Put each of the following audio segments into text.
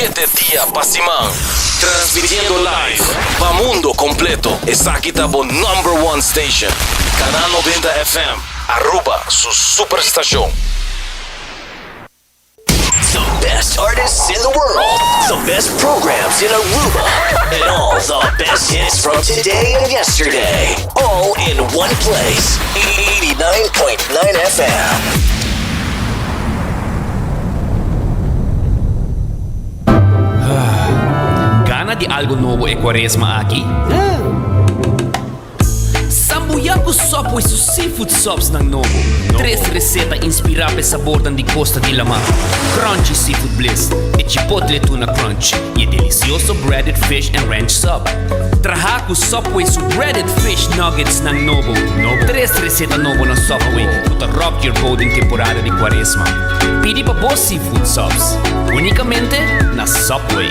Shete dia pa siman. Transmitiendo live pa mundo completo. Esaki ta bo number one station. Canal 90 FM, Aruba su superstacion. The best artists in the world, the best programs in Aruba, and all the best hits from today and yesterday. All in one place. 89.9 FM. Gana di algo nobo e cuaresma aki? Sambuya ku Subway su seafood subsnan nobo. Tres reseta inspirá pa e sabornan di kosta di lamá, Crunchy Seafood Bliss, e Chipotle Tuna Crunch i e delisioso Breaded Fish and Ranch Sub. Traha ku Subway su Breaded Fish Nuggetsnan nobo. Tres reseta nobo na Subway ku ta rock your boat den temporada di kuaresma. Pidi pa bo seafood subs únikamente na Subway.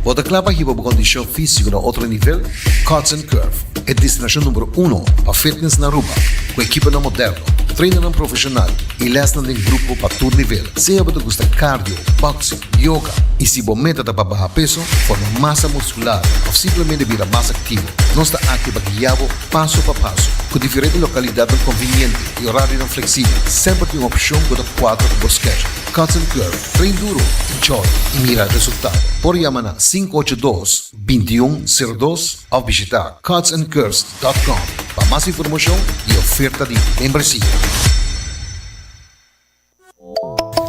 Bo ta kla pa hiba bo kondishon físiko na otro nivel? Cuts and Curve, e destinashon numero uno pa fitness na Aruba, ku ekiponan moderno, trainernan profeshonal i lèsnan den grupo pa tur nivel. Sea bo ta gusta cardio, boxing, yoga i si bo meta ta pa baha peso, forma masa muskular òf simplemente bira mas aktivo, nos ta aki pa guia bo paso pa paso. Ku diferente lokalidatnan konviniente i orarionan fleksibel, semper tin un opshon ku ta kuadra ku bo schedule. Cuts and Curve, train duro, enjoy i mira resultado. Por yama na 582 2102 òf bishita cutsandcurves dòt com pa mas informashon i oferta di membresia.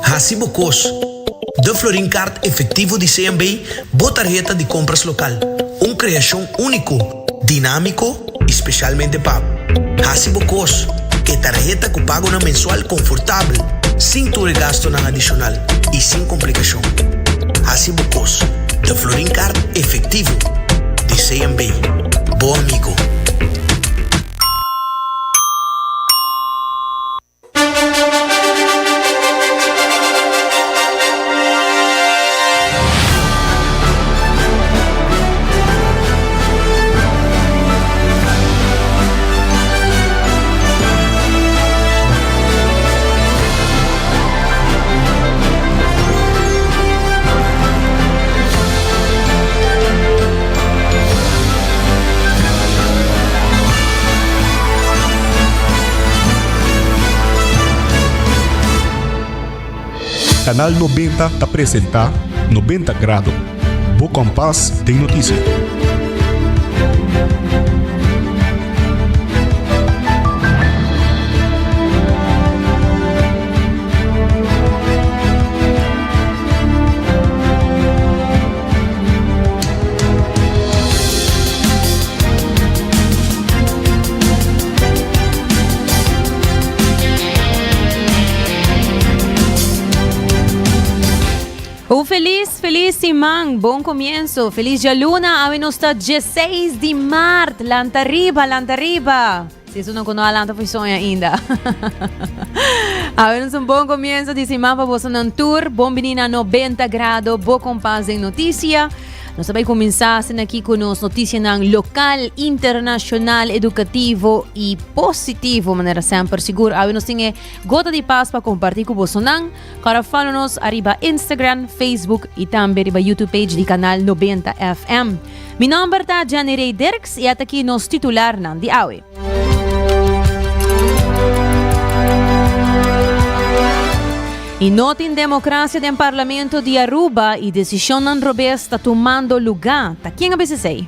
Hasi bo kos. De Florin Card Efectivo di CMB, bo tarheta di compras local. Un creacion unico, dinamico y specialmente pa bo. Hasi bo kos. E tarheta cu pagonan mensual confortabel, sin tur e gastonan adicional y sin complicacion. Hasi bo kos. De Florin Card Efectivo di CMB. Bo amigo. Canal 90 ta presenta 90 Grado, bo kompas den noticia. Un feliz, feliz siman, bon comienzo, feliz djaluna, awe nos ta 16 di maart, lanta riba, lanta riba. Si eso no kono a lanta foi soña ainda. Awe nos un bon comienzo di siman pa boso nan tur, bon bini na 90 grado, bo kompas den noticia. Nos ta bai kuminsá asina aki ku nos notisianan lokal, internashonal, edukativo i positivo manera semper. Sigur awe nos tin e gota di pas pa kompartí ku bosonan. Kòrda follow nos ariba Instagram, Facebook i tambe riba YouTube page di Kanal 90 FM. Mi nòmber ta Jenny Ray Dirks i ataki nos titularnan di awe. Y no tin democracia den Parlamento di Aruba y decisionnan robes ta tumando luga. Ta ken a bisa esey?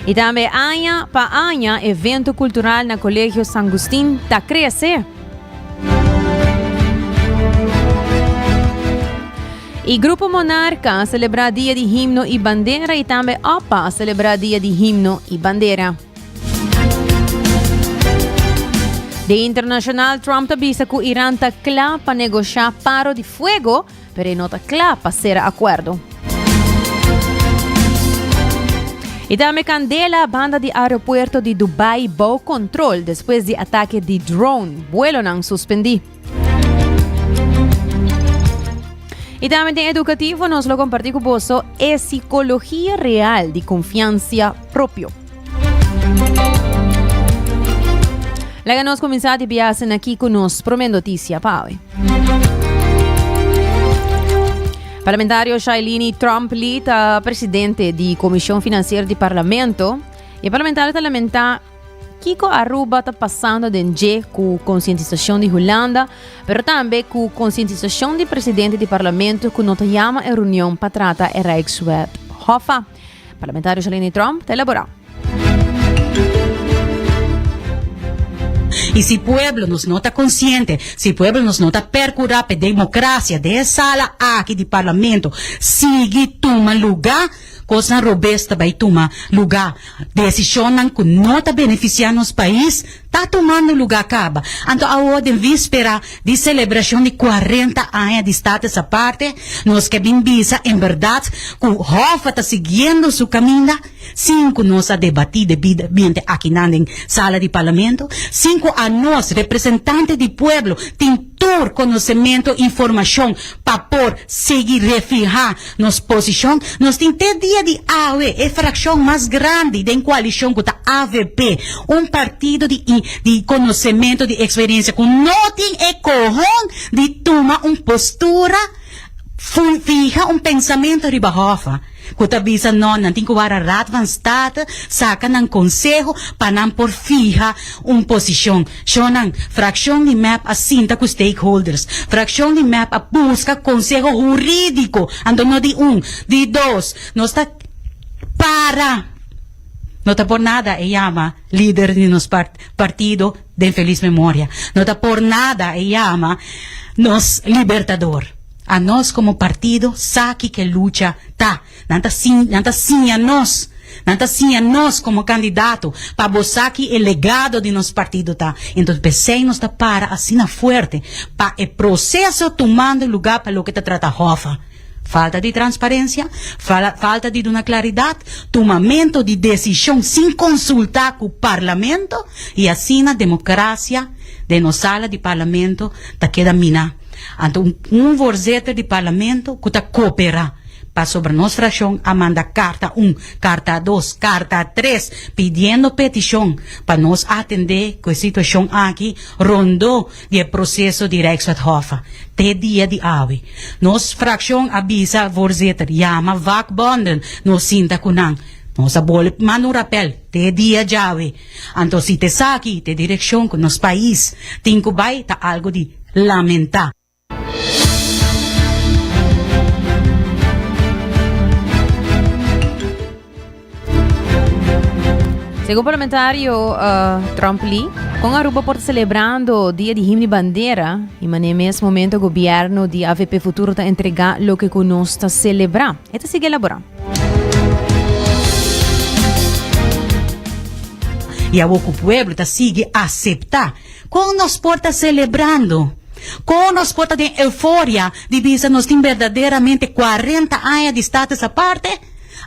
Y tambe aña pa aña evento cultural na Colegio San Gustin ta crece. Y Grupo Monarca a celebra Dia di Himno y Bandera y tambe OPA a celebra Dia di Himno y Bandera. De internacional, Trump ta bisa cu Iran ta cla pa negosha paro di fuego, pero e no ta cla pa cera acuerdo. Y tambe candela banda di aeropuerto di Dubai bou control despues di atake di drone, buelonan suspendi. Y tambe den educativo nos lo comparti cu boso e psicologia real di confianza propio. Laga nos kuminsá di biasen aki ku nos promé notisia pa awe. Parlamentario Shailini Tromp Lee ta presidente di Komishon Finansiero di Parlamento. E parlamentario ta lamentá kiko Aruba ta pasando den dje ku konsientisashon di Hulanda, pero tambe ku konsientisashon di presidente di Parlamento ku no ta yama e reunion pa trata e Rijkswet Hoffa. Parlamentario Shalini Tromp ta elabora. Y si pueblo nos no ta consciente, si pueblo nos no ta percura p'e democracia den e sala aki di Parlamento sigui tuma luga, cosnan robes ta bay tuma luga. Decisionnan cu no ta beneficia nos pais ta tumando luga caba. Anto awo den vispera di celebracion di cuarenta aña di Status Aparte, nos ke bin bisa en berdad cu Hoffa ta siguiendo su caminda sin cu nos a debati debidamente akinan den sala di Parlamento, sin cu anos, representante di pueblo, tin tur conocemento, informacion pa por sigui refihá nos posicion. Nos tin te dia di awe e fraccion mas grandi den coalicion cu ta avp, un partido di di conocemento, di experiencia cu no tin e cohon di tuma un postura, fiha un pensamento riba Hoffa. Ku ta bisa no, nan tin ku wara Raad van State saka nan konseho pa nan por fiha un posishon. Shonnan, frakshon di mep a sinta ku stakeholders. Frakshon di mep a buska konseho hurídiko, anto no di un, di dos. Nos ta para. No ta por nada e yama lider di nos partido den felis memoria. No ta por nada e yama nos libertador. Anos komo partido sa kiko e lucha ta. Nan ta nan ta siña nos, nan ta siña nos komo kandidato pa bo sa ki e legado di nos partido ta. Entonces p'esei nos ta para asina fuerte pa e proseso tumando luga pa loke ta trata Hoffa. Falta di transparencia, falta di duna claridad, tumamento di decision sin consulta cu Parlamento y asina democracia den nos sala di Parlamento ta keda mina. Anto un voorzitter di Parlamento cu ta coopera pasobra nos fraccion a manda carta un, carta dos, carta tres pidiendo peticion pa nos atende cu e situacion aki rondo di e proceso di Rijkswet Hoffa te dia di awe. Nos fraccion a bisa voorzitter yama vakbonden nos sinta cu nan. Nos a bolbe manda un rappel te dia djawe. Anto si t'esaki t'e direccion cu nos pais tin cu bay ta algo di lamenta. Segun parlamentario Tromp Lee, con Aruba por ta celebrando Dia di Himno y Bandera y manera mes momento gobierno di avp Futuro ta entrega loke cu nos ta celebra. E ta sigui elabora. Y awor cu pueblo ta sigui acepta con nos por ta celebrando, con nos por ta den euforia di bisa nos tin berdaderamente cuarenta aña di status aparte,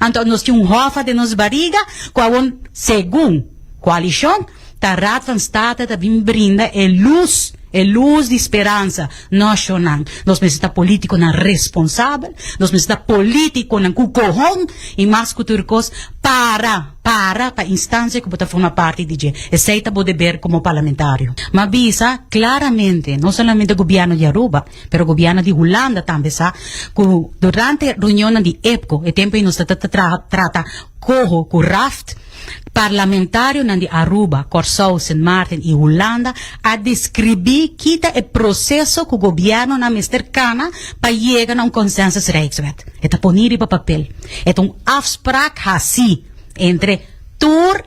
anto nos tin un hofa den nos bariga cu awor segun coalicion ta Raad van State ta bin brinda e luz, e luz di speransa. Noshonnan, nos mester ta politiconan responsabel, nos mester ta politiconan cu cohon y mas cu tur cos para, para pa instancia cu bo ta forma parti di dje. Esey ta bo deber como parlamentario. M'a bisa claramente, no solamente gobierno di Aruba, pero gobierno di Hulanda tambe sa cu durante reunionnan di EPCO, e tempo ey nos ta ta trata coho cu raft, Parlamentarionan di Aruba, Kòrsou, Sint Maarten i Hulanda a deskribí ki ta e proseso ku gobièrnunan mester kana pa yega na un consensus Rijkswet. E ta poní riba papel. E ta un afsprak hasí entre tur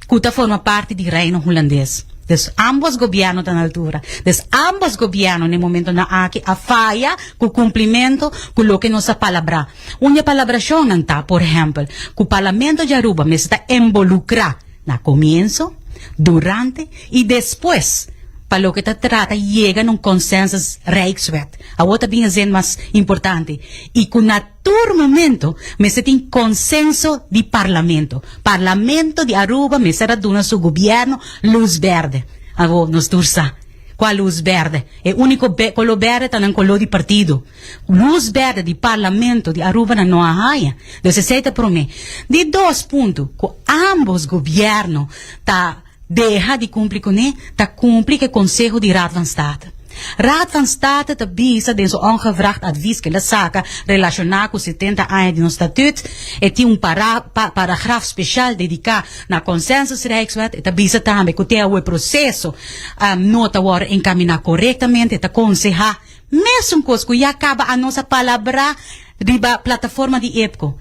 ku ta forma parti di Reino Hulandes. Dus ámbos gobièrnu ta na altura. Dus ámbos gobièrnu na e momentonan aki a faya ku kumplimentu ku loke nos a palabrá. Un di e palabrashonnan ta, por ehèmpel, ku Parlamento di Aruba mester ta embolukrá na komienso, durante i despues pa loke ta trata yega na un consensus Rijkswet. Awor ta bin e zin mas importante, i ku na tur momento mester tin konsenso di Parlamento. Parlamento di Aruba mester a duna su gobièrnu lus bèrdè. Awor nos tur sa kua lus bèrdè. E úniko koló bèrdè ta nan koló di partido. Luz berde di Parlamento di Aruba nan no a haya. Dus esey ta prome. Di dos punto cu ambos gobierno ta. deha di cumpli cune, ta cumpli cu e conseho di Raad van State. Raad van State ta bisa den su ongevraagd advies cu el a saca relaciona cu setenta aña di nos statuut, e tin un para, pa, paragraf special dedica na Consensus Rijkswet, e ta bisa tambe cu te awe proceso no ta worde encamina corectamente, e ta conseha Mesun kos ku ya kaba a nos a palabrá riba plataforma di EPCO.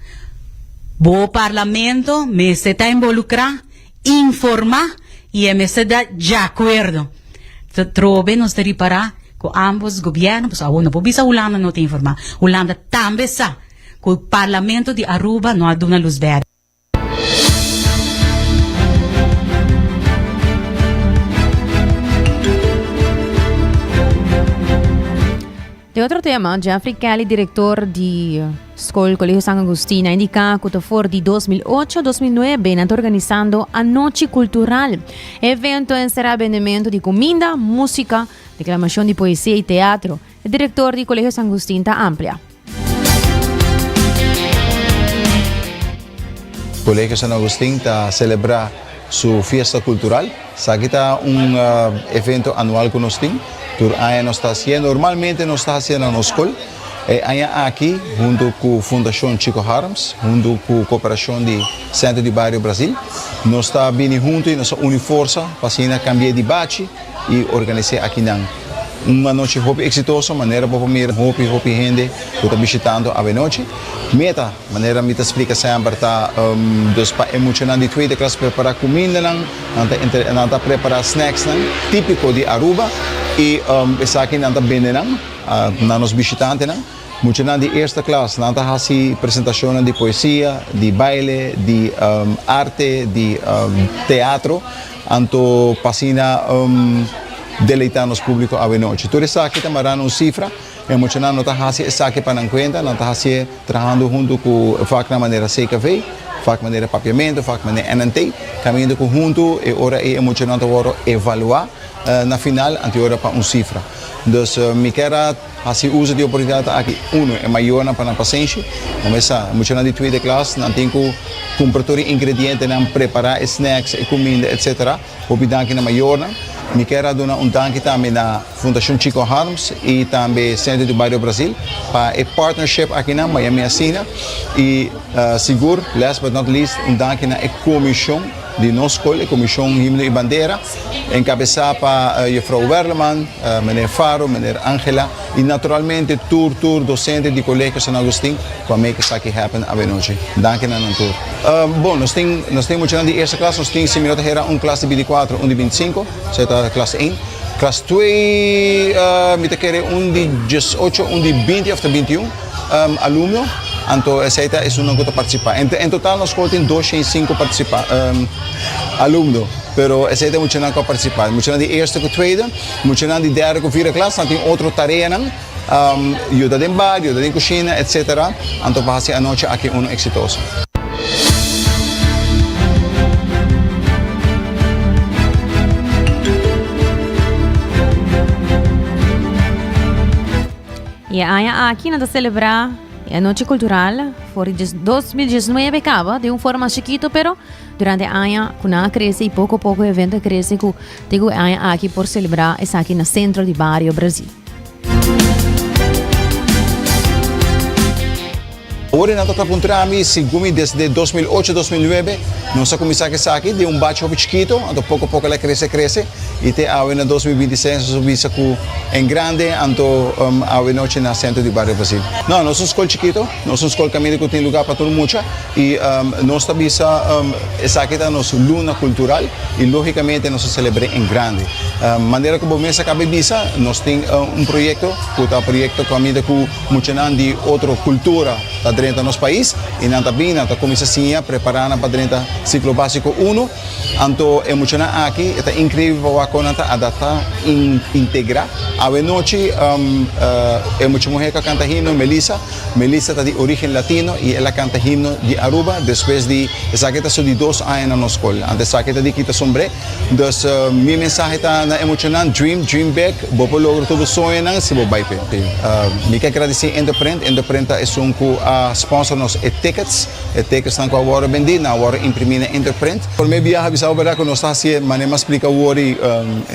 Bo Parlamento mester ta involukrá, informá i e mester da djakuerdo. Trobe nos ta ripará ku ámbos gobièrnu, pasobra awor no por bisa Hulanda no ta informá, Hulanda tambe sa ku Parlamento di Aruba no a duna lus bèrdè. De otro tema, Jeffrey Kelly, director di School Colegio San Agustin, a indica cu ta for di 2008-2009 nan ta organisando Anochi Cultural. Evento encerra bendemento di cuminda, musica, declamacion di poesia y teatro. E director di Colegio San Agustin ta amplia. Colegio San Agustin ta celebra su fiesta cultural. Esaki ta un evento anual cu nos tin. Tur aña nos ta hacié. Normalmente nos ta hacié na nos scol. E aña aki hunto cu Fundacion Chico Harms, hunto cu cooperacion di Centro di Bario Brasil, nos ta bini hunto y nos ta uni forsa pa asina cambi'é di bachi. y organis'é akinan. Un anochi hopi exitoso, manera bo por mira hopi hopi hende cu ta bishitando awenochi. Meta, manera mi ta splica semper, ta dus pa e muchanan di tweede klas prepara cumindanan, nan ta entre nan ta prepara snacksnan tipico di Aruba y esaki nan ta bende nan na nos bishitantenan. Muchanan di eerste klas nan ta haci presentacionnan di poesia, di baile, di arte, di teatro. Anto pa asina deleitá nos públiko awenochi. Tur esaki ta mará na un sifra. E muchanan no ta hasi esaki pa nan kuenta, nan ta hasié trahando huntu ku vaknan manera CKV, vak manera Papiamentu, vak manera NNT, kaminda ku huntu e ora ei e muchanan ta wòrdu evaluá na final anto e ora pa un sifra. Dus mi kier a Hasi uso di oportunidat aki. Uno, e mayornan pa nan pasenshi. Nan sa, muchanan di tweede klas, nan tin ku kumpra tur e ingredientenan, prepará e snacks, e kuminda, etsetera. Hopi danki na mayornan. Mi kier a duna un danki tambe na Fundashon Chico Harms i tambe Centro di Bario Brasil pa e partnership akinan, Miami Asina. I sigur, last but not least, un danki na e komishon di nos skol, e Komishon Himno i Bandera, enkabesá pa Juffrouw Werleman, Meneer Faro, Meneer Angela i naturalmente tur tur dosente di Colegio San Agustin ku a make esaki happen awenochi. Danki na nan tur. Bon, nos tin nos tin muchanan di eerste klas, nos tin si mi no ta hera un klas di bintikuater, un di bintisinku, esei ta klas ein. Klas twee mi ta kere un di diesocho, un di binti òf ta bintiun. Alumno, anto esei ta esunnan ku ta partisipá. En total nos skol tin dos shen i sinku partisipá, alumno, pero esei ta e muchanan ku a partisipá. Muchanan di eerste ku tweede, muchanan di derde ku vierde klas, nan tin otro tareanan, yuda den bar, yuda den kushina, etsetera, anto pa hasi anochi aki unu eksitoso. Y e aña aki nan ta celebra e Anochi Cultural for di 2019 caba den un forma chiquito pero durante e aña cu nan a crece y poco poco e evento a crece cu te cu e aña aki por celebra esaki na centro di Bario Brasil. Ora nan ta puntra mi segun mi desde 2008, 2009 nos a cuminsa cu esaki den un bachi hopi chikito, anto poco poco el a crece crece y te awe na 2026 nos a bisa cu en grande anto awe nochi na centro di Barrio Brasil. No, nos un scol chikito, nos un scol caminda cu tin lugar pa tur mucha y nos ta bisa esaki ta nos luna cultural y logicamente nos a celebre en grande. Manera cu bo mes a caba di bisa nos tin un proyecto cu ta proyecto caminda cu Muchanan di otro kultura ta drenta nos pais i nan ta bin, nan ta kuminsá siña, prepará nan pa drenta siklo básiko uno. Anto e muchanan aki e ta inkreibel pa wak kon nan ta adaptá i integrá. Awenochi e mucha muhé ku a kanta himno, Melissa. Melissa ta di orígen latino i el a kanta himno di Aruba despues di esaki ta su di dos aña na nos skol. Anto esaki ta di kita sombré. Dus mi mensahe ta na e muchanan, dream, dream big, bo por logra tur bo soñonan si bo bai p'e. Mi ke gradisí Interprint, Interprint ta esun ku a. a sponsor nos e tickets, e ticketsnan ku a wòrdu bendí, nan a wòrdu imprimí na Interprint. Promé biaha bisa bo bèrdat ku nos ta hasié manera mi a splika awor i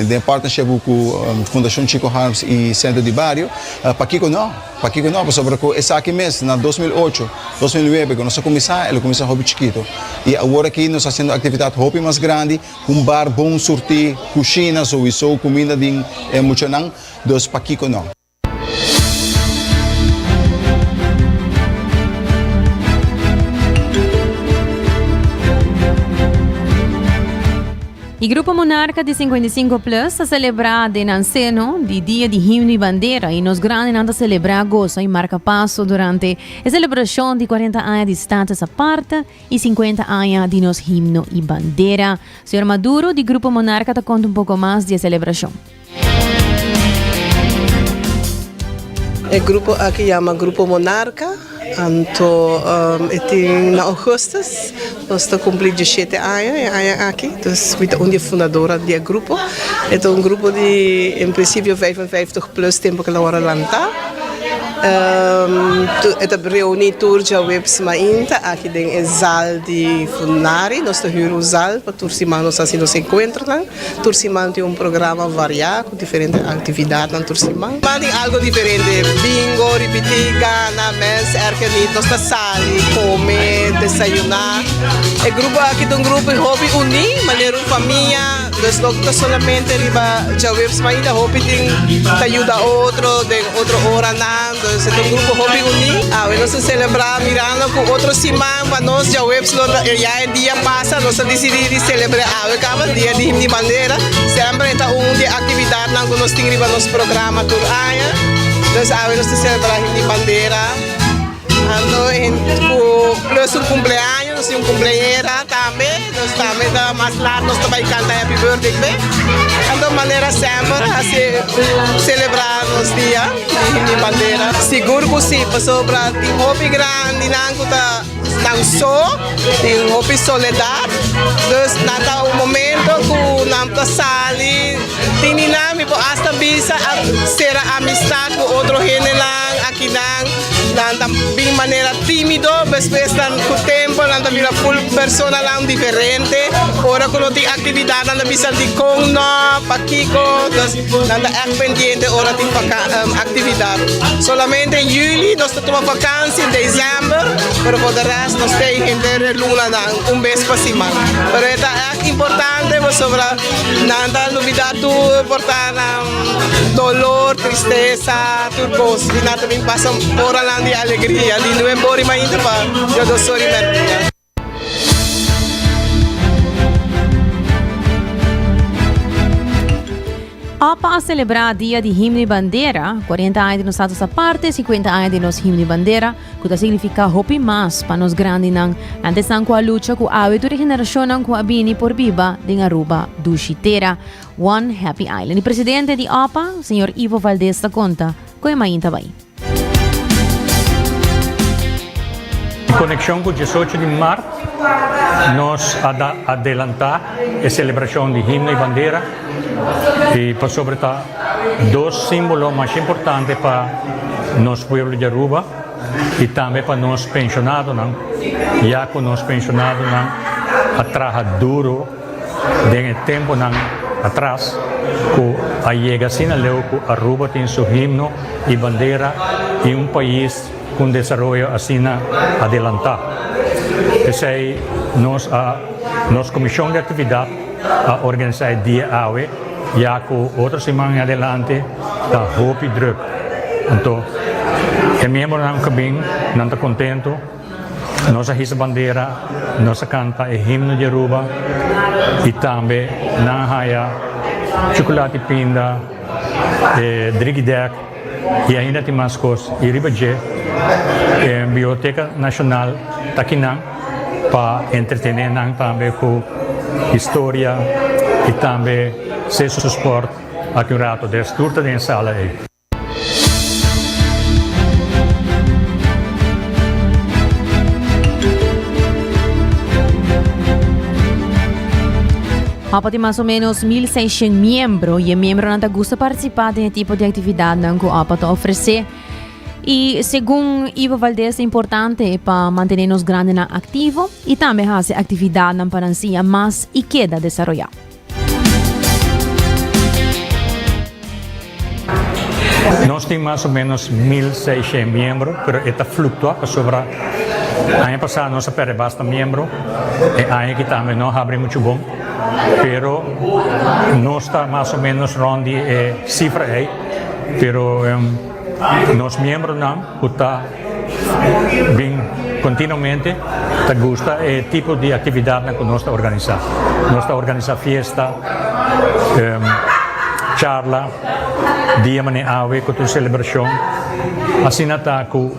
den partnership ku Fundashon Chico Harms i Sentro di Bario. Pakiko no? Pakiko no? Pasobra ku esaki mes na 2008, 2009 ku nos a kuminsá, el a kuminsá hopi chikitu i awor aki nos ta hasiendo aktividat hopi mas grandi, un bar bon surtí, kushina souiso, kuminda di e muchanan, dus pakiko no? E Grupo Monarca di 55 Plus ta celebra den nan seno di Dia di Himno y Bandera y nos grandenan ta celebra, goza y marca paso durante e celebracion di 40 aña di Status Aparte y 50 aña di nos Himno y Bandera. Señor Maduro di Grupo Monarca ta conta un poco mas di e celebracion. E grupo aki yama Grupo Monarca, anto e tin na augustus nos ta cumpli diesshete aña e aña aki, dus mi ta un di e fundadornan di e grupo. E ta un grupo di en principio 55 plus tempo cu el a worde lanta. E ta reuni tur djaweps mainta aki den e zaal di Funari, nos ta huur un zaal pa tur siman nos haci nos encuentronan. Tur siman tin un programa variá ku diferente aktividatnan tur siman. Siman tin algo diferente, bingo, ripití, gana, mens erger nit, nos ta sali, kome, desayuná. E grupo aki ta un grupo hopi uní, manera un famia, dus no ta solamente riba djaweps, ma ainda hopi tin ta yuda otro den otro oranan. Dus e ta un grupo hopi uní. Awe nos ta selebrá mirando ku otro siman pa nos djaweps lo ta ya e dia pasa, nos a disidí di selebrá awe kaba, Dia di Himno i Bandera. Semper e ta un di e aktividatnan ku nos tin riba nos programa tur aña. Dus awe nos ta selebrá Himno i Bandera. Anto ku plus un kumpleaños, nos tin un kumpleañera tambe. Nos tambe ta mas laat nos ta bai canta happy birthday p'e. Anto manera semper haci celebra nos dia di bandera. Sigur cu si, pasobra tin hopi grandinan cu ta nan so, tin hopi soledad. Dus nan ta un momento cu nan ta sali, tin di nan mi por hasta bisa a cera amistad cu otro hendenan akinan. Nan ta bin manera tímido, despues nan ku tempo nan ta bira full personanan diferente. Ora ku no tin aktividat nan ta bisa dikon no, pakiko, dus nan ta ègt pendiente ora tin aktividat. Solamente en juli nos ta tuma vakansi, desèmber, pero for de rèst nos tei henter e lunanan un bes pa siman. Pero e ta ègt importante pasobra nan ta lubida tur por ta nan dolor, tristesa. Tur kos di nan ta bin pasa oranan di alegria, di nuebe ora mainta pa diodos ora i merdia. Opa a selebrá Dia di Himno i Bandera, 40 aña di nos status aparte, 50 aña di nos himno i bandera, ku ta signifiká hopi mas pa nos grandinan. Nan ta esnan ku a lucha ku awe tur e generashonnan ku a bini por biba den Aruba dushi tera. One Happy Island. E presidente di OPA, señor Ivo Valdez ta konta ku e mainta bai. En konekshon ku diesocho di mart nos a da adelantá e selebrashon di himno i bandera i pasobra ta dos símbolo masha importante pa nos pueblo di Aruba i tambe pa nos penshonadonan ya ku nos penshonadonan a traha duro Den e temponan atras cu a yega asina leu cu Aruba tin su himno y bandera y un pais cu un desaroyo asina adelanta. P'esey nos a nos comision di actividad a organisa e dia awe ya cu otro siman en adelante ta hopi druk. Anto e miembronan cu bin nan ta contento. Nos a hisa bandera, nos a canta e himno di Aruba y tambe nan a haya chocolate pinda, e drigidek y ainda tin mas cos. Y riba dje e Biblioteca Nacional ta akinan pa entretene nan tambe cu historia y tambe Ceso Sport aki un rato. Des tur ta den e sala ey. Apa tin mas o menos 1600 miembro y e miembronan ta gusta participa den e tipo di actividadnan cu apa ta ofrece. Y segun Ivo Valdez ta importante pa mantene nos grandenan activo y tambe haci actividadnan pa nan siña mas y keda desaroya. Nos tin mas o menos 1600 miembro, pero e ta fluctua pasobra aña pasá nos a perde basta miembro, e aña aki tambe no a habri muchu bon, pero nos ta mas o menos rond di e cifra ei, pero nos miembronan ku ta bin continuamente ta gusta e tipo di actividadnan cu nos ta organisa. Nos ta organisa fiesta, charla, dia mane awe cu ta un celebracion. Asina ta cu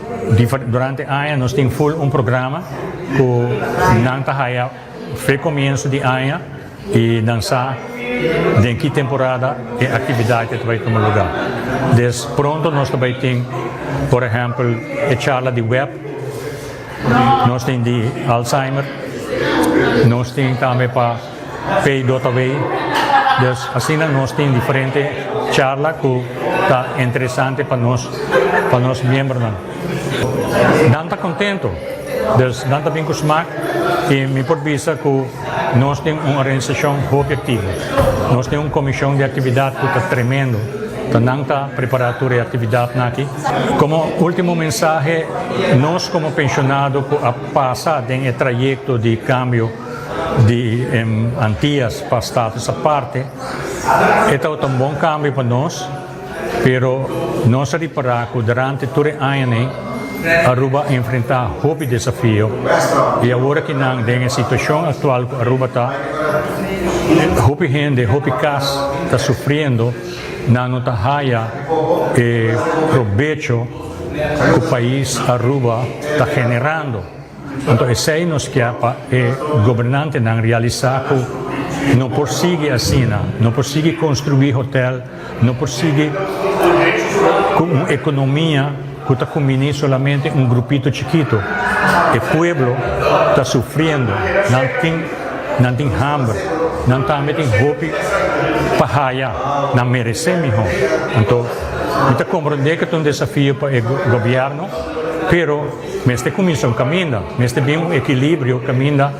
durante aña nos tin full un programa cu nan ta haya fe comienzo di aña. I nan sa den ki temporada e aktividat ta bai tuma lugá. Des pronto nos ta bai tin, por ehèmpel, e charla di web, nos tin di Alzheimer, nos tin tambe pa PJW. Des asina nos tin diferente charla ku ta interesante pa nos pa nos miembronan. Nan ta kontento, des nan ta bin ku smak i mi por bisa ku. Nos tin un organisashon hopi aktivo. Nos tin un komishon di aktividat ku ta tremendo. Ta nan ta prepará tur e aktividatnan aki. Komo último mensahe, nos komo penshonado ku a pasa den e trayekto di kambio di Antias pa status aparte, e tabata un bon kambio pa nos. Pero nos a ripará ku durante tur e añanan Aruba a enfrentá hopi desafio i awor aki nan den e situashon aktual ku Aruba ta, hopi hende, hopi kas ta sufriendo, nan no ta haya e probecho ku pais Aruba ta generando. Anto esei nos kia pa e gobernantenan realisá ku no por sigui asina, no por sigui konstruí hotel, no por sigui ku un ekonomia ku ta kumbiní solamente un grupito chikito. E pueblo ta sufriendo, nan tin nan tin hamber, nan tambe tin hopi pa haya, nan meresé mihó. Anto mi ta komprondé ku ta un desafio pa e gobièrnu, pero. Mester kuminsá un kaminda, mester bin un ekilibrio kaminda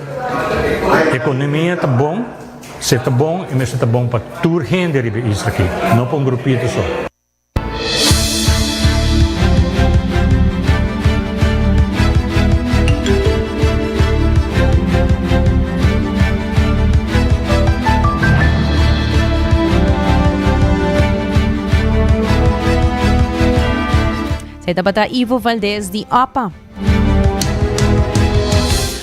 ekonomia ta bon, se ta bon i mester ta bon pa tur hende riba e isla aki, no pa un grupito so. E tabata Ivo Valdez di OPA.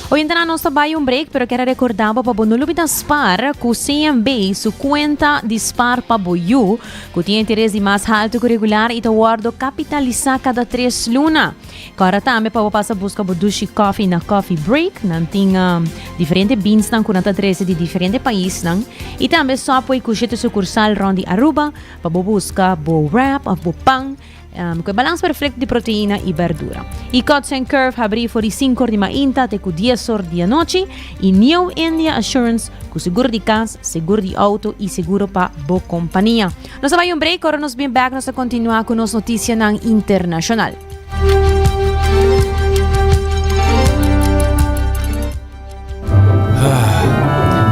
Oyentenan nos ta bai un break pero kier a recorda bo pa bo no lubida spar cu CMB su cuenta di spar pa bo yu cu tin interes di mas halto cu regular y ta wordo capitalisa cada tres luna. Corda tambe pa bo pasa busca bo dushi coffee na Coffee Break. Nan tin um, diferente beansnan cu nan ta trece di diferente paisnan y tambe Subway cu shete sucursal rond di Aruba pa bo busca bo wrap of bo pan. Ku e balans perfekto di proteina i berdura. E Cuts and Curve habrí for di sinku or di mainta te ku dies or di anochi i New India Assurance ku seguro di kas, seguro di outo i seguro pa bo kompania. Nos a bai un break, ora nos bin bèk nos ta kontinuá ku nos notisianan internashonal.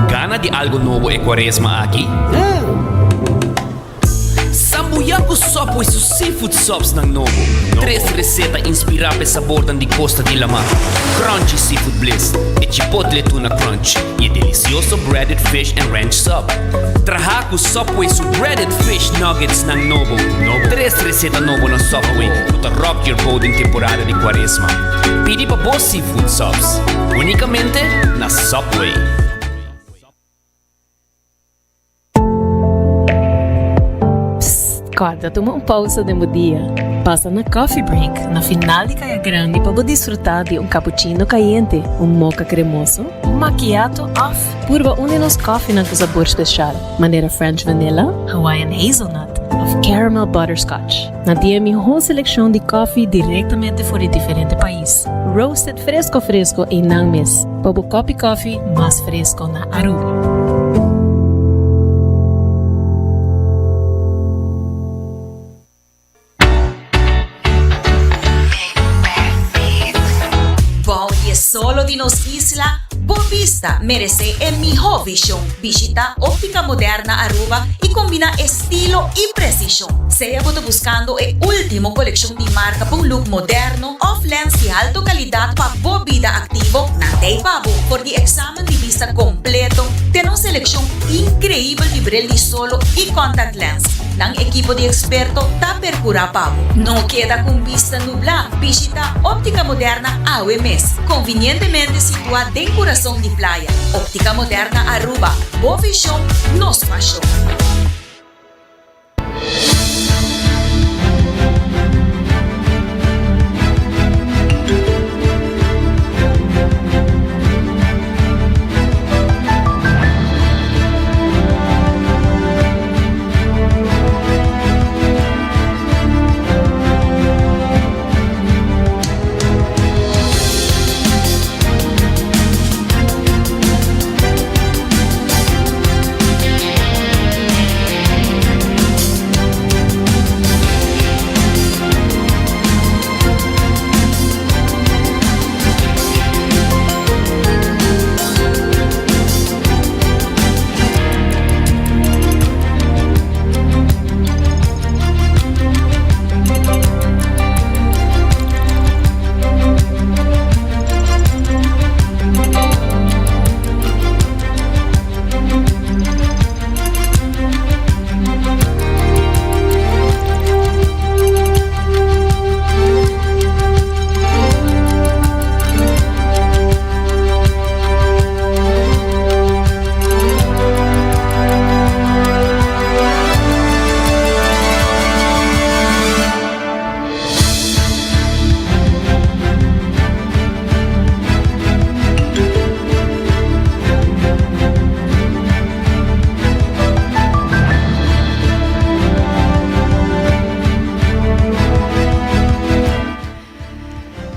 Gana di algo nobo e cuaresma aki? Sambuya ku Subway su seafood subsnan nobo. Tres reseta inspirá p'e sabornan di kosta di lamá, Crunchy Seafood Bliss, e Chipotle Tuna Crunch i e delisioso Breaded Fish and Ranch Sub. Trahá ku Subway su Breaded Fish Nuggetsnan nobo. Tres reseta nobo na Subway ku ta rock your boat den temporada di kuaresma. Pidi pa bo seafood subs únikamente na Subway. Psst, kòrda tuma un pousa den bo dia. Pasa na Coffee Break na final di Kaya Grandi pa bo disfrutá di un cappuccino kayente, un mocha kremoso, un macchiato òf purba un di nos kòfinan ku sabor speshal, manera French Vanilla, Hawaiian Hazelnut òf Caramel Butterscotch. Nan tin e mihó selekshon di kòfi direktamente for di diferente pais, roasted fresko fresko einan mes, pa bo kòpi kòfi mas fresko na Aruba. di nos isla, bo bista merece e miho vision. Bishita Optica Moderna Aruba y combina estilo y precision. Sea bo ta buscando e ultimo coleccion di marca pa un look moderno of lens di alto calidad pa bo bida activo, nan ta ey pa bo. For di examen di bista completo te nos seleccion increibel di bril di solo y contact lens. Nan ekipo di experto ta percura pa bo. No keda cu un bista nublá, bishita Optica Moderna awe mes. Convinientemente situa den curason di playa. Optica Moderna Aruba, bo vision, nos pasion.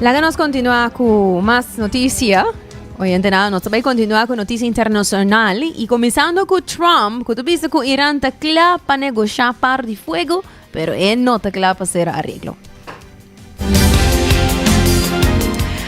Laga nos continua cu mas noticia. Oyentenan, nos ta bay continua cu noticia internacional y comenzando cu Trump, cu ta bisa cu Iran ta cla pa negocia par di fuego, pero e no ta cla pa cera arreglo.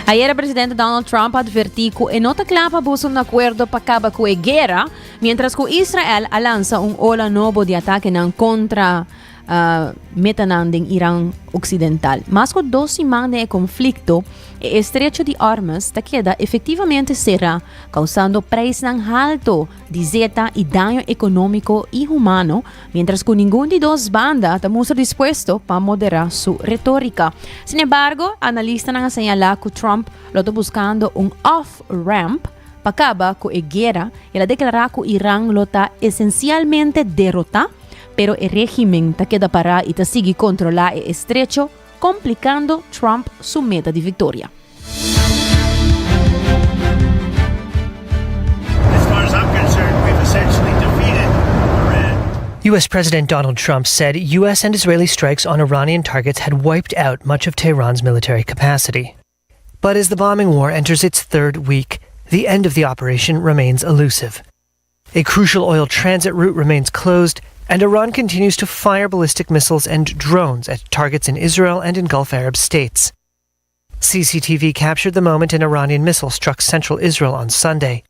Ayera presidente Donald Trump a adverti cu e no ta cla pa busca un acuerdo pa caba cu e guera, mientras cu Israel a lansa un ola nobo di atakenan contra uh, metanan den Iran occidental. Mas cu dos siman den e conflicto, e estrecho di Hormuz ta keda efectivamente cera, causando prijsnan halto di zeta y daño economico y humano, mientras cu ningun di dos banda ta mustra dispuesto pa modera su retorica. Sin embargo, analistanan a señala cu Trump lo ta buscando un off-ramp pa caba cu e guera. El a declara cu Iran lo ta esencialmente derota, pero e regimen ta keda para y ta sigui controla e estrecho, complicando Trump su meta di victoria. U.S. President Donald Trump said U.S. and Israeli strikes on Iranian targets had wiped out much of Tehran's military capacity. But as the bombing war enters its third week, the end of the operation remains elusive. A crucial oil transit route remains closed, and Iran continues to fire ballistic missiles and drones at targets in Israel and in Gulf Arab states. CCTV captured the moment an Iranian missile struck central Israel on Sunday.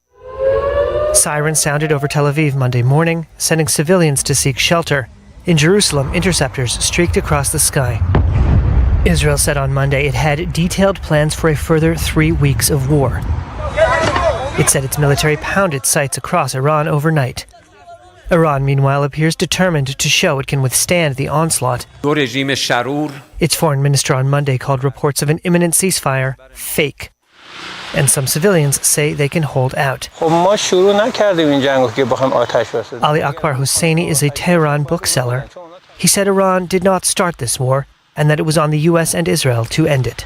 Sirens sounded over Tel Aviv Monday morning, sending civilians to seek shelter. In Jerusalem, interceptors streaked across the sky. Israel said on Monday it had detailed plans for a further three weeks of war. It said its military pounded sites across Iran overnight. Iran, meanwhile, appears determined to show it can withstand the onslaught. Its foreign minister on Monday called reports of an imminent ceasefire fake. And some civilians say they can hold out. Ali Akbar Hosseini is a Tehran bookseller. He said Iran did not start this war and that it was on the U.S. and Israel to end it.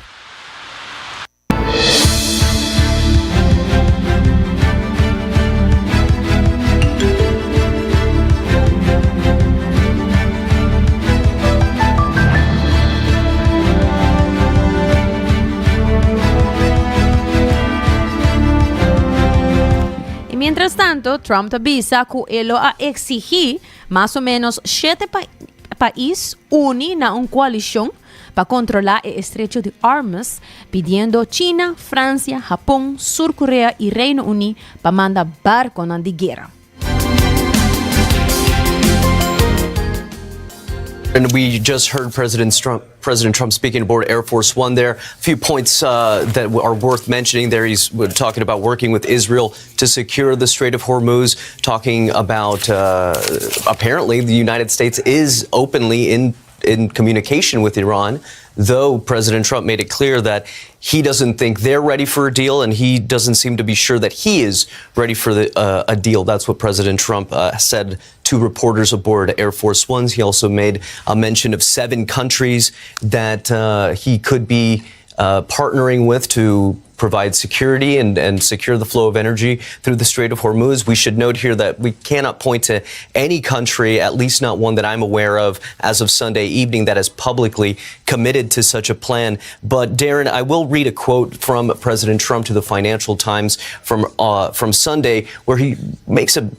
Y mientras tanto, Trump ta bisa cu e lo a exigi mas o menos shete pa pais uni na un coalicion. pa kontrolá e Estrecho di Hormuz, pidiendo China, Fransia, Hapon, Sur Korea i Reino Uní pa manda barkonan di guera. And we just heard President Trump, President Trump speaking aboard Air Force One there. A few points uh, that are worth mentioning there. He's talking about working with Israel to secure the Strait of Hormuz, talking about uh, apparently the United States is openly in in communication with Iran, though President Trump made it clear that he doesn't think they're ready for a deal and he doesn't seem to be sure that he is ready for the, uh, a deal. That's what President Trump uh, said to reporters aboard Air Force Ones. He also made a mention of seven countries that uh, he could be uh, partnering with to provide security and, and secure the flow of energy through the Strait of Hormuz. We should note here that we cannot point to any country, at least not one that I'm aware of as of Sunday evening, that has publicly committed to such a plan. But Darren, I will read a quote from President Trump to the Financial Times from uh, from Sunday, where he makes a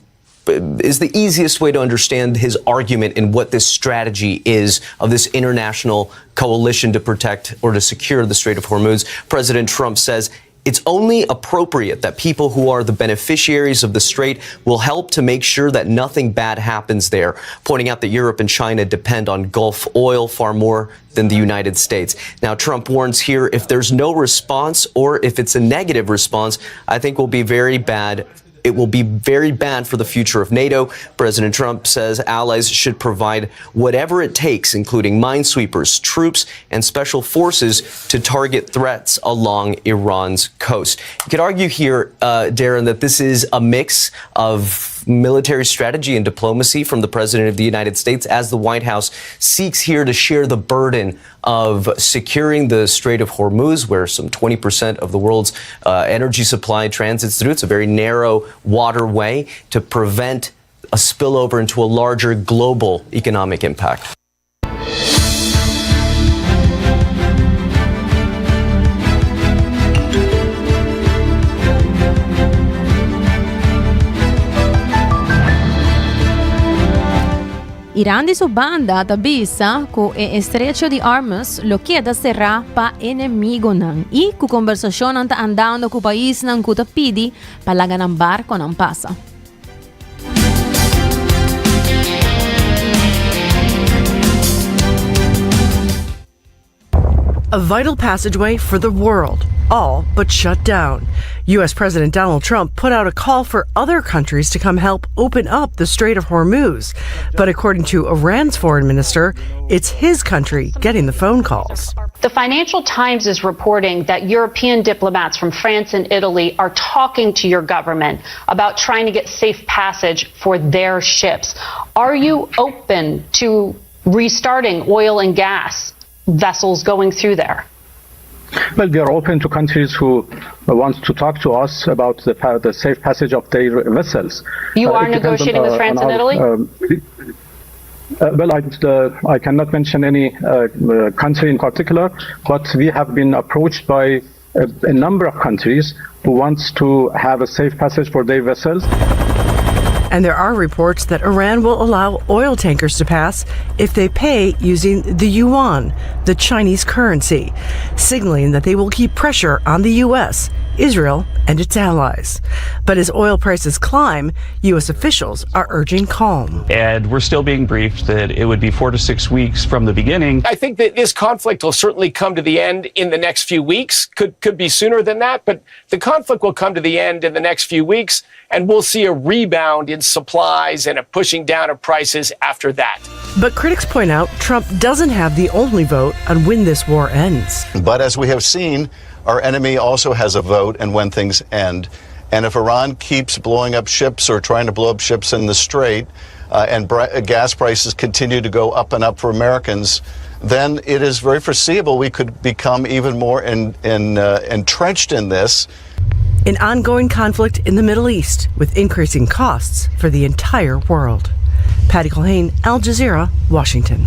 is the easiest way to understand his argument in what this strategy is of this international coalition to protect or to secure the Strait of Hormuz. President Trump says it's only appropriate that people who are the beneficiaries of the strait will help to make sure that nothing bad happens there, pointing out that Europe and China depend on Gulf oil far more than the United States. Now, Trump warns here if there's no response or if it's a negative response, I think will be very bad it will be very bad for the future of NATO. President Trump says allies should provide whatever it takes, including minesweepers, troops, and special forces to target threats along Iran's coast. You could argue here, uh, Darren, that this is a mix of military strategy and diplomacy from the President of the United States as the White House seeks here to share the burden of securing the Strait of Hormuz, where some 20% of the world's uh, energy supply transits through. It's a very narrow waterway to prevent a spillover into a larger global economic impact. Iran di su banda ta bisa ku e estrecho di Hormuz lo keda será pa enemigonan i ku kombersashonnan ta andando ku paisnan ku ta pidi pa laga nan barkonan pasa. A vital passageway for the world, all but shut down. U.S. President Donald Trump put out a call for other countries to come help open up the Strait of Hormuz. But according to Iran's foreign minister, it's his country getting the phone calls. The Financial Times is reporting that European diplomats from France and Italy are talking to your government about trying to get safe passage for their ships. Are you open to restarting oil and gas vessels going through there? Well, we are open to countries who want to talk to us about the, the safe passage of their vessels. You uh, are negotiating on, with uh, France and Italy? Um, uh, well, I, uh, I, cannot mention any uh, uh, country in particular, but we have been approached by a, a number of countries who wants to have a safe passage for their vessels. And there are reports that Iran will allow oil tankers to pass if they pay using the yuan, the Chinese currency, signaling that they will keep pressure on the U.S., Israel, and its allies. But as oil prices climb, U.S. officials are urging calm. And we're still being briefed that it would be four to six weeks from the beginning. I think that this conflict will certainly come to the end in the next few weeks. Could, could be sooner than that, but the conflict will come to the end in the next few weeks, and we'll see a rebound in supplies and a pushing down of prices after that. But critics point out Trump doesn't have the only vote on when this war ends. But as we have seen, our enemy also has a vote and when things end. And if Iran keeps blowing up ships or trying to blow up ships in the Strait, uh, and gas prices continue to go up and up for Americans, then it is very foreseeable we could become even more in, in, uh, entrenched in this. An ongoing conflict in the Middle East with increasing costs for the entire world. Patty Culhane, Al Jazeera, Washington.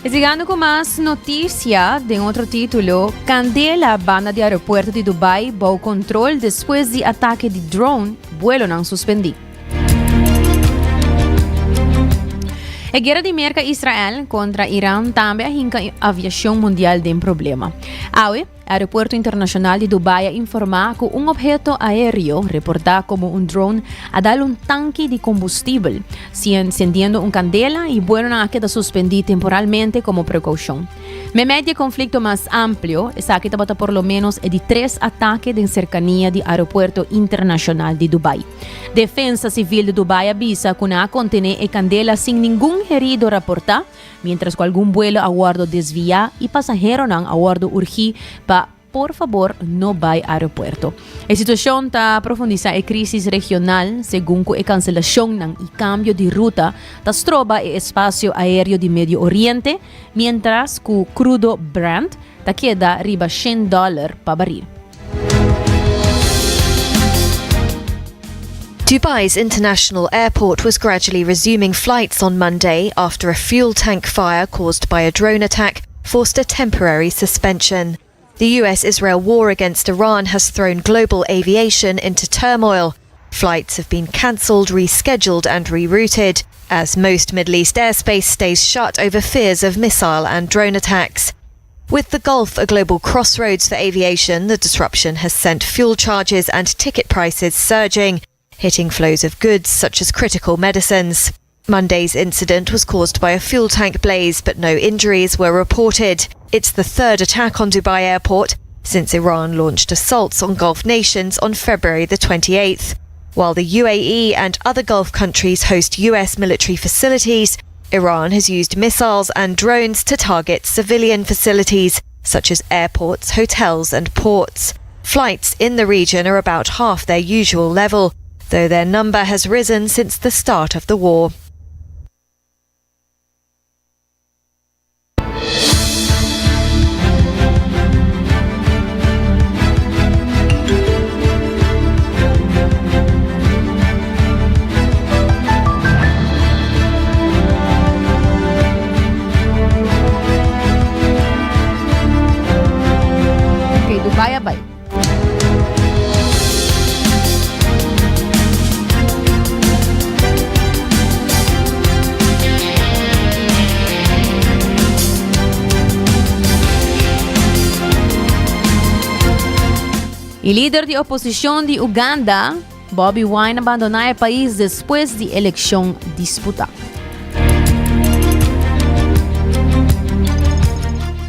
Y sigando cu mas noticia, den otro titulo, Candela banda di aeropuerto di Dubai bou control despues di atake di drone, buelonan suspendi. E guera di Merca-Israel contra Iran tambe a hinca aviacion mundial den problema. Awe, Aeropuerto Internacional di Dubai a informa cu un obheto aereo, reporta como un drone, a dal un tanki di combustibel, encendiendo un candela y buelonan a keda suspendi temporalmente como precaucion. Meimei di e conflicto mas amplio, esaki tabata por lo menos e di tres atake den cercania di Aeropuerto Internacional di Dubai. Defensa Civil di Dubai a bisa cu nan a contene e candela sin ningun herido raporta, Mientras cu algun buelo a wordo desvia y pasaheronan a wordo urgi pa por fabor no bay aeropuerto. E situacion ta profundisa e crisis regional segun cu e cancelacionnan y cambio di ruta ta stroba e espacio aereo di Medio Oriente, mientras cu crudo Brent ta keda riba shen dollar pa baril. Dubai's international airport was gradually resuming flights on Monday after a fuel tank fire caused by a drone attack forced a temporary suspension. The US Israel war against Iran has thrown global aviation into turmoil. Flights have been cancelled, rescheduled, and rerouted, as most Middle East airspace stays shut over fears of missile and drone attacks. With the Gulf a global crossroads for aviation, the disruption has sent fuel charges and ticket prices surging, hitting flows of goods such as critical medicines. Monday's incident was caused by a fuel tank blaze, but no injuries were reported. It's the third attack on Dubai airport since Iran launched assaults on Gulf nations on February the 28th. While the UAE and other Gulf countries host US military facilities, Iran has used missiles and drones to target civilian facilities, such as airports, hotels, and ports. Flights in the region are about half their usual level, though their number has risen since the start of the war. Okay, Dubai a bai. E lider di oposicion di Uganda, Bobi Wine a bandona e pais despues di eleccion disputa.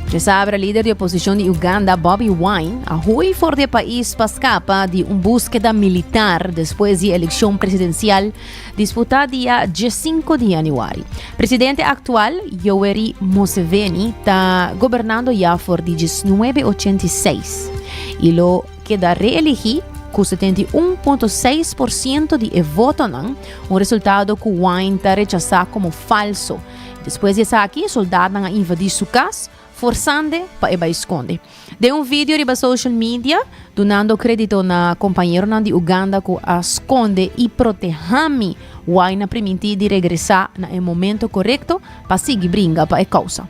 Djasabra lider di oposicion di Uganda, Bobi Wine, a hui for di e pais pa scapa di un buskeda militar despues di eleccion presidencial disputa dia 15 di januari. Presidente actual, Yoweri Museveni, ta gobernando ya for di 1986 y lo keda reeligi ku 71.6% di e votonan, un resultado ku Wine ta rechasá komo falso. Despues di esaki, soldatnan a invadí su kas, forsand'e pa e bai skonde. Den un video riba social media, dunando krédito na kompañeronan di Uganda ku a skonde i protehá mi, Wine a primintí di regresá na e momento korekto pa sigui bringa pa e kousa.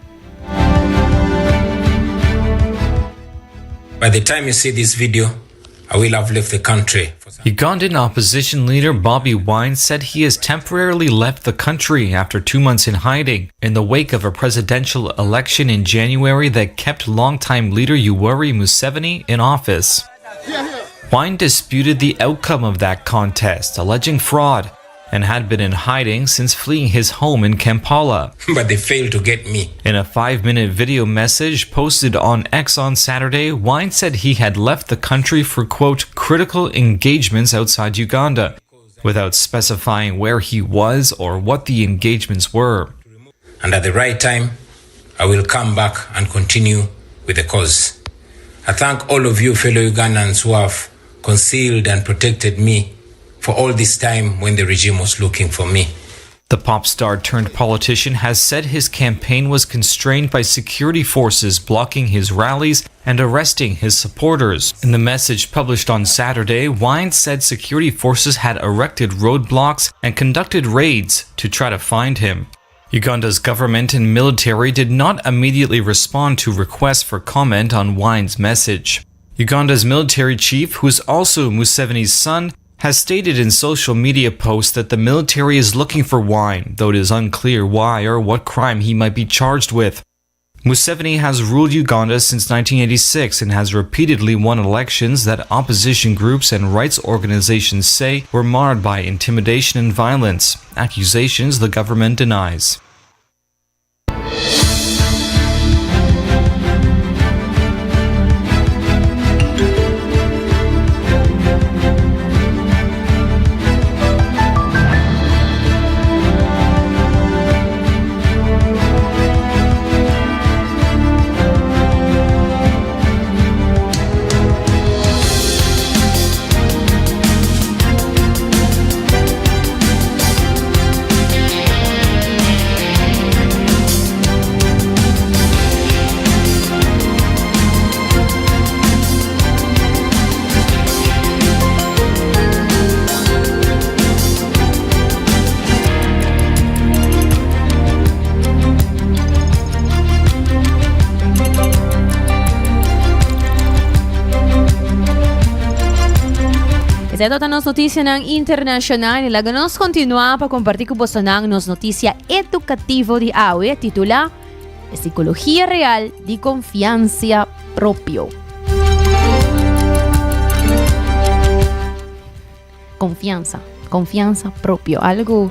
By the time you see this video, I will have left the country. Ugandan opposition leader Bobi Wine said he has temporarily left the country after two months in hiding in the wake of a presidential election in January that kept longtime leader Yoweri Museveni in office. Wine disputed the outcome of that contest, alleging fraud and had been in hiding since fleeing his home in Kampala. But they failed to get me. In a five minute video message posted on X on Saturday, Wine said he had left the country for, quote, critical engagements outside Uganda, without specifying where he was or what the engagements were. And at the right time, I will come back and continue with the cause. I thank all of you fellow Ugandans who have concealed and protected me for all this time when the regime was looking for me. The pop star turned politician has said his campaign was constrained by security forces blocking his rallies and arresting his supporters. In the message published on Saturday, Wine said security forces had erected roadblocks and conducted raids to try to find him. Uganda's government and military did not immediately respond to requests for comment on Wine's message. Uganda's military chief, who is also Museveni's son, has stated in social media posts that the military is looking for Wine, though it is unclear why or what crime he might be charged with. Museveni has ruled Uganda since 1986 and has repeatedly won elections that opposition groups and rights organizations say were marred by intimidation and violence, accusations the government denies. Esei ta nos noticianan internacional y laga nos continua pa comparti cu bosonan nos noticia educativo di awe titula E psicologia real di confianza propio. Confianza, confianza propio, algo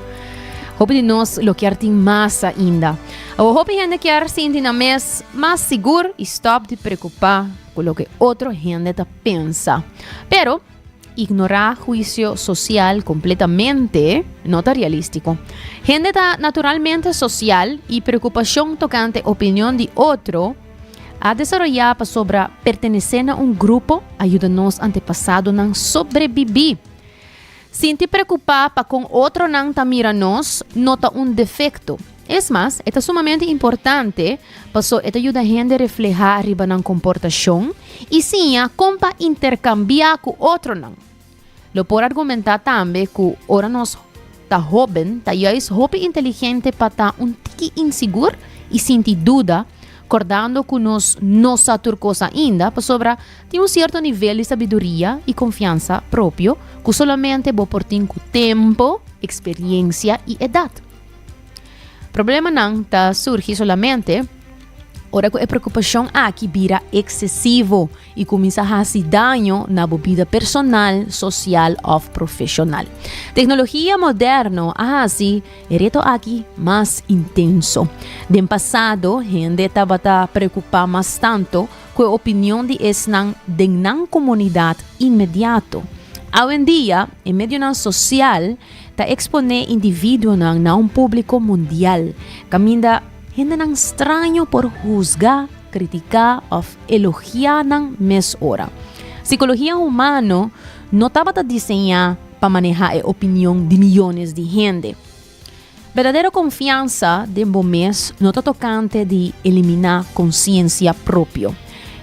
hopi di nos lo kier tin mas ainda. Awo hopi hende kier sinti nan mes mas sigur y stop di preocupa cu loke otro hende ta pensa. Pero ignora huicio social completamente no ta realistico. Hende ta naturalmente social y preocupacion tocante opinion di otro A desaroyá pasobra pertenesé na un grupo a yuda nos antepasadonan sobrebibí. Sinti preokupá pa kon otronan ta mira nos no ta un defekto. Es mas, e ta sumamente importante paso e ta yuda hende reflehá riba nan komportashon i siña kon pa interkambiá ku otronan. Lo por argumentá tambe ku ora nos ta hóben ta juist hopi inteligente pa ta un tiki insigur i sinti duda, kordando ku nos no sa tur kos ainda pasobra tin un sierto nivel di sabiduria i konfiansa propio ku solamente bo por tin ku tempu, eksperiencia i edat. Problemanan ta surgi solamente ora ku e preokupashon aki bira eksesivo i kuminsá hasi daño na bo bida personal, sosial òf profeshonal. Teknologia moderno a hasi e reto aki mas intenso. Den pasado, hende tabata preokupá mas tantu ku e opinion di esnan den nan komunidat inmediato. Awendia, e medionan sosial ta eksponé individuonan na un públiko mundial, kaminda hendenan straño por husga, kritiká òf elogiá nan mes ora. Sikologia humano no tabata diseñá pa manehá e opinion di miyones di hende. Berdadero konfiansa den bo mes no ta tokante di eliminá konsiensia propio.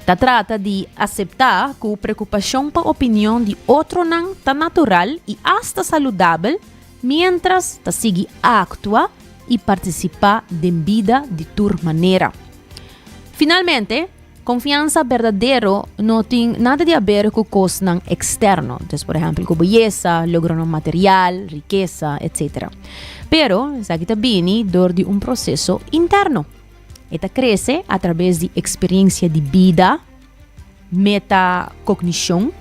Ta trata di aseptá ku preokupashon pa opinion di otronan ta natural i asta saludabel miéntras ta sigui aktua i partisipá den bida di tur manera. Finalmente, konfiansa berdadero no tin nada di haber ku kosnan eksterno, entonces por ehèmpel ku beyesa, logronan material, rikesa, etcetera. Pero esaki ta bini dor di un proseso interno. E ta krese atrabes di eksperensia di bida, metakognishon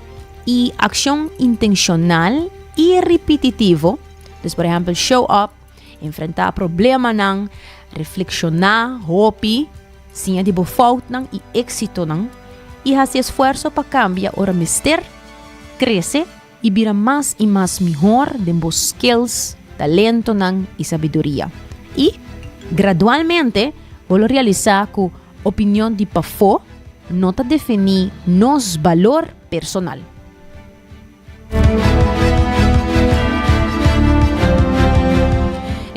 i akshon intenshonal i ripititivo, dus por ehèmpel show up, Enfrentá problemanan, reflekshoná hopi, siña di bo foutnan i éksitonan, i hasi esfuerso pa kambia ora mester, krese i bira mas i mas mihor den bo skills, talentonan i sabiduria. I, gradualmente, bo lo realisá ku opinion di pafó no ta definí nos balor personal.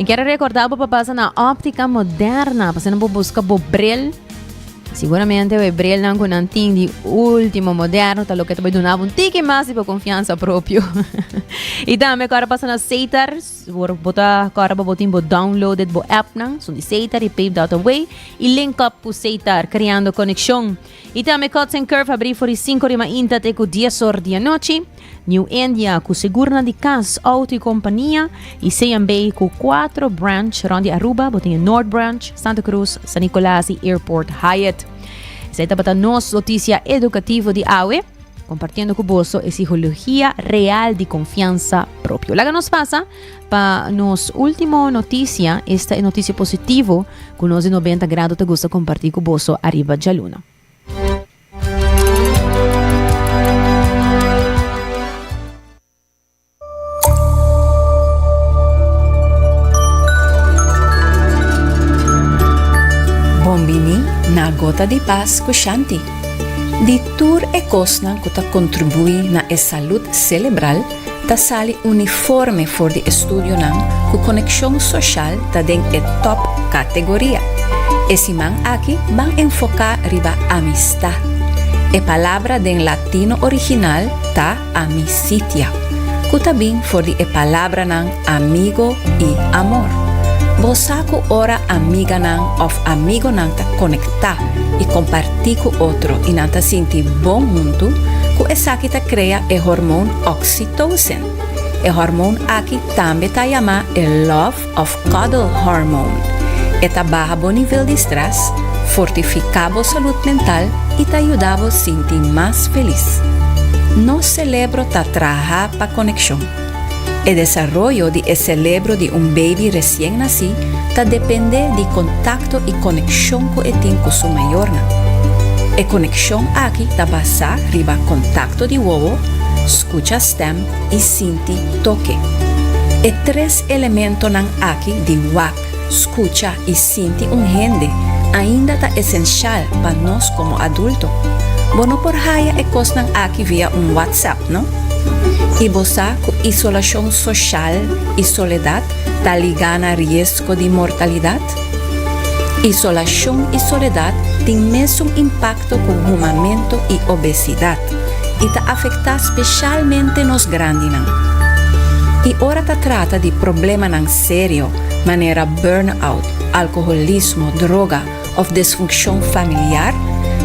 En quiero recordar bo pa pasa na Óptica Moderna, pa bo busca bo bril. Siguramente e brilnan ku nan tin di último moderno ta loke ta bai duna bo un tiki mas di bo konfiansa propio. I tambe ku ora pasa na Setar, bo ta kòrda pa bo tin bo downloaded bo appnan, son di Setar i Pave Dot Away i link up ku Setar, kreando konekshon. I tambe Cuts and Curve habrí for di sinku di mainta te ku dies or di anochi. New India ku segurnan di kas, outo i kompania i CMB ku kuatro branch rond di Aruba, bo tin e Noord Branch, Santa Cruz, San Nicolas i Airport Hyatt. Esei tabata nos notisia edukativo di awe, kompartiendo ku boso e psihologia real di konfiansa propio. Laga nos pasa pa nos último notisia, esta e notisia positivo ku nos di 90 Grado ta gusta kompartí ku boso ariba djaluna. Bon bini na Gota di Pas ku Shanti. Di tur e kosnan ku ta kontribuí na e salud selebral ta sali uniforme for di estudionan ku konekshon soshal ta den e tòp kategoria. E siman aki ban enfoká riba amistat. E palabra den latino original ta amicitia, ku ta bin for di e palabranan amigo i amor. Bo sa ku ora amiganan òf amigonan ta konektá i kompartí ku otro i nan ta sinti bon huntu, ku esaki ta krea e hormoon oxytocin. E hormoon aki tambe ta yamá e love òf cuddle hormone. E ta baha bo nivel di strès, fortifiká bo salud mental i ta yuda bo sinti mas felis. Nos selebro ta traha pa konekshon. E desaroyo di e selebro di un baby resien nasí ta dependé di kontakto i konekshon ku e tin ku su mayornan. E konekshon aki ta basá riba kontakto di wowo, skucha stèm i sinti toke. E tres elementonan aki di wak, skucha i sinti un hende ainda ta esenshal pa nos komo adulto. Bo no por haya e kosnan aki via un WhatsApp, no? I bo sa ku isolashon soshal i soledat ta ligá na riesgo di mortalidat? Isolashon i soledat tin mesun impakto ku humamentu i obesidat i ta afektá speshalmente nos grandinan. I ora ta trata di problemanan serio manera burnout, alkoholismo, droga òf disfunkshon familiar,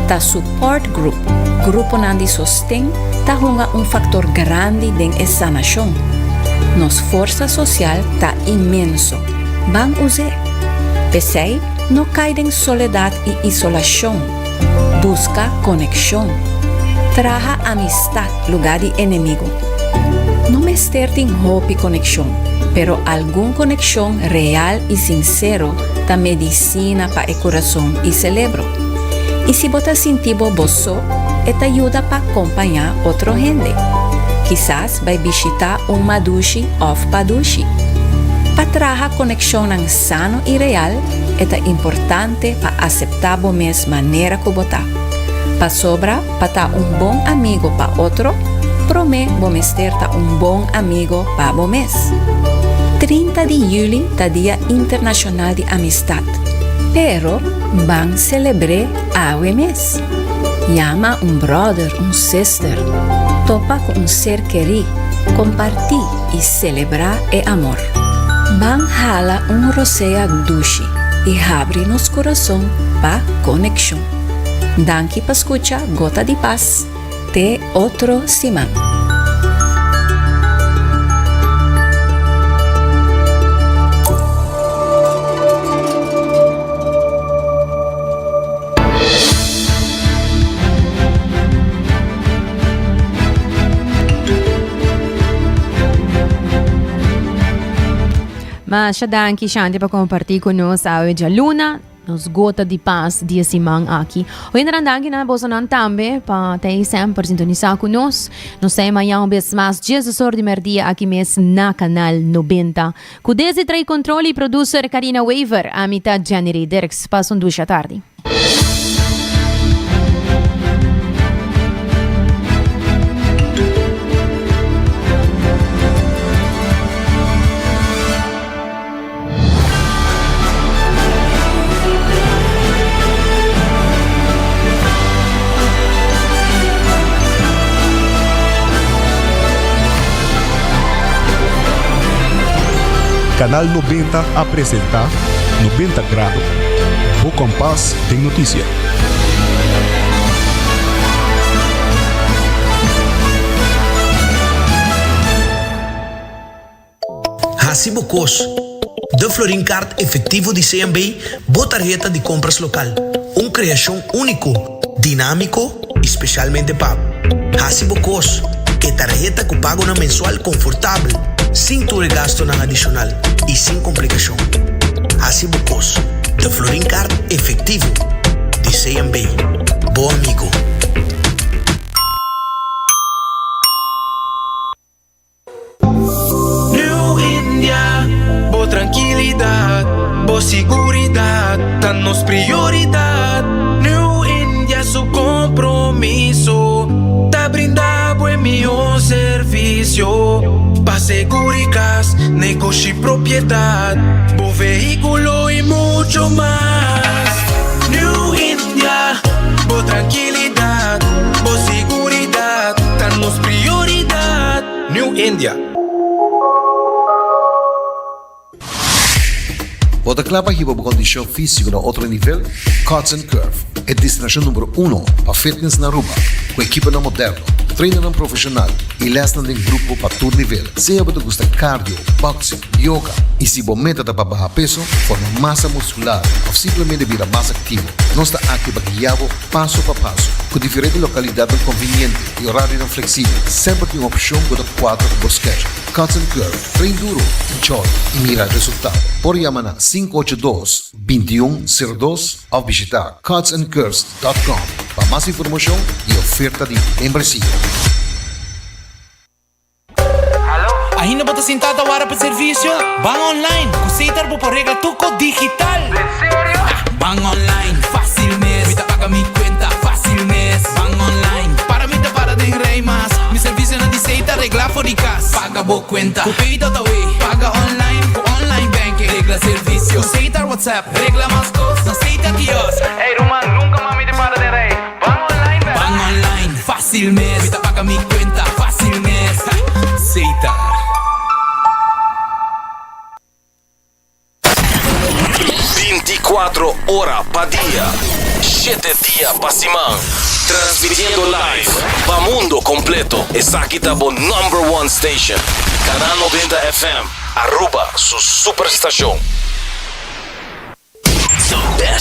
ta support group, gruponan di sosten, ta hunga un faktor grandi den e sanashon. Nos forsa sosial ta inmenso. Ban us'é! P'esei, no kai den soledat i isolashon. Buska konekshon. Traha amistat lugá di enemigu. No mester tin hopi konekshon, pero algun konekshon real i sinsero ta medisina pa e kurason i selebro. I si bo ta sinti bo bo so, e ta yuda pa kompañá otro hende. Kisas bai bishitá un madushi òf padushi. Pa traha konekshonnan sano i real, e ta importante pa aseptá bo mes manera ku bo ta. Pasobra pa ta un bon amigo pa otro, promé bo mester ta un bon amigo pa bo mes. 30 di yüli ta Dia Internashonal di Amistat, pero ban selebr'é awe mes. Yama un bròder, un sister, topa ku un ser kerí, kompartí i selebrá e amor. Ban hala un rosea dushi i habri nos kurason pa konekshon. Danki pa skucha Gota di Pas. Te otro siman. Masha danki Shanti pa comparti cu nos awe djaluna. Nos gota di pas di e siman aki. Oyendenan danki na bosonan tambe pa ta ei semper sintonisa ku nos. Nos ta e mañan un bes mas djes or di merdia aki mes na Kanal 90. Ku desde trai control i producer Karina Wever, ami ta Jenny Ray Dirks. Pasa un dusha tardi. Canal 90 a presenta 90 Grado, bo kompas den noticia. Hasi bo kos. De Florin Card Efectivo di CMB, bo tarheta di compras local. Un creacion unico, dinamico y specialmente pa bo. Hasi bo kos. E tarheta cu pagonan mensual confortabel, sin tur e gastonan adicional y sin complicacion. Hasi bo kos. De Florin Card Efectivo di CMB. Bo amigo. New India, bo trankilidat, bo siguridat ta nos prioridat. New India su kompromiso ta brinda bo e mihó servisio pa seguri kas, negoshi, propiedat, bo vehíkulo i mucho mas. New India, bo trankilidat, bo siguridat ta nos prioridat. New India. Bo ta kla pa hiba bo kondishon físiko na otro nivel? Cuts and Curve, e destinashon numero uno pa fitness na Aruba, ku ekiponan moderno, trainernan profeshonal i lèsnan den grupo pa tur nivel. Sea bo ta gusta cardio, boxing, yoga i si bo meta ta pa baha peso, forma masa muskular òf simplemente bira mas aktivo, nos ta aki pa guia bo paso pa paso. Ku diferente lokalidatnan konviniente i orarionan fleksibel, semper tin un opshon ku ta kuadra ku bo schedule. Cuts and Curve, train duro, enjoy i mira resultado. Por yama na 582 2102 òf bishita cutsandcurves dot com pa mas informashon i oferta di membresia. Ainda bo ta sintá ta wara pa servisio? Ban online! Ku Setar bo por regla tur kos digital! Den serio? Ban online, fásil mes! Mi ta paga mi kuenta, fásil mes! Ban online, para mi ta para den rei mas! Mi servisionan di Setar regla for di kas! Paga bo kuenta ku Pay.awe! Paga online ku online banking! Regla servisio ku Setar WhatsApp! Regla mas kos na Setar kiosk! Ey ruman, nunka mas mi ta para den rei! Ban online bèk! Ban online, fásil mes! Mi ta paga mi kuenta, fásil mes! Setar. 24 ora pa dia, shete dia pa siman. Transmitiendo live pa mundo completo. Esaki ta bo number one station. Canal 90 FM, Aruba su superstacion.